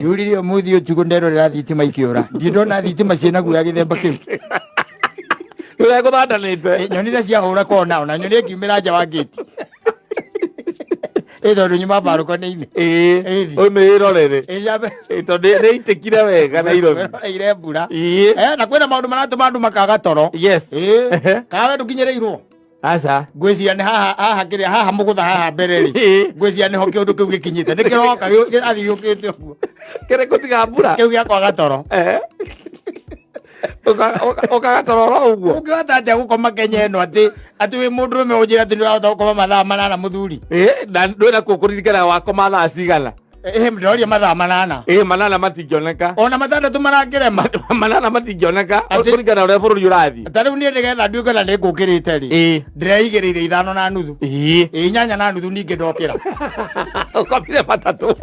Yuririe ũmũthĩ ũtukũ nderorera thitima ikĩũra. Ndirĩ ndona thitima ciĩna guoya gĩthemba kĩu. Ũrĩa gũthandanĩte. Nyonire ciahũra kona ona nyonire ngiumĩra nja wa ngĩti. Ĩ tondũ nyuma barũkoni-inĩ. Ĩĩ. Ĩni. Ũmĩrorere. Ĩ nyambe. Ĩ, tondũ nĩ ĩitĩkire wega Nairobi. Ire mbura. Ĩĩ. Eh, na kwĩna maũndũ maratũma andũ makaga toro. Yes. Ĩ. Kana we ndũkinyĩrĩirwo. Aca. Ngwĩciria nĩ haha haha kĩrĩa haha mũgũtha haha mbere rĩ. Ĩĩ. Ngwĩciria nĩho kĩũndũ kĩu gĩkinyĩte. Nĩ kĩroka gĩathiĩ gĩũkĩte ũguo. Kĩrĩkũ tiga mbura. Kĩu gĩa kwaga toro. Eh. Ũkaga toro oro ũguo. Ũngĩhota atĩa gũkoma Kenya ĩno atĩ atĩ wĩ mũndũrũme ũnjĩre atĩ nĩũrahota gũkoma mathaa 8 mũthuri? Ĩĩ, na ndwĩna kuo kũririkana wakoma thaa cigana. Ĩhĩ ndĩroria mathaa 8. Ĩĩ, 8 matingĩoneka. Ona 6 marakĩrema. 8 matingĩoneka Atĩ- kũringana na ũrĩa bũrũri ũrathiĩ. Ta rĩu niĩ nĩgetha nduĩke na nĩngũkĩrĩte rĩ. Ĩĩ. Ndĩreigĩrĩire 5:30. Ĩĩ. Ĩ 8:30 ningĩ ndokĩra. Ũkomire 3.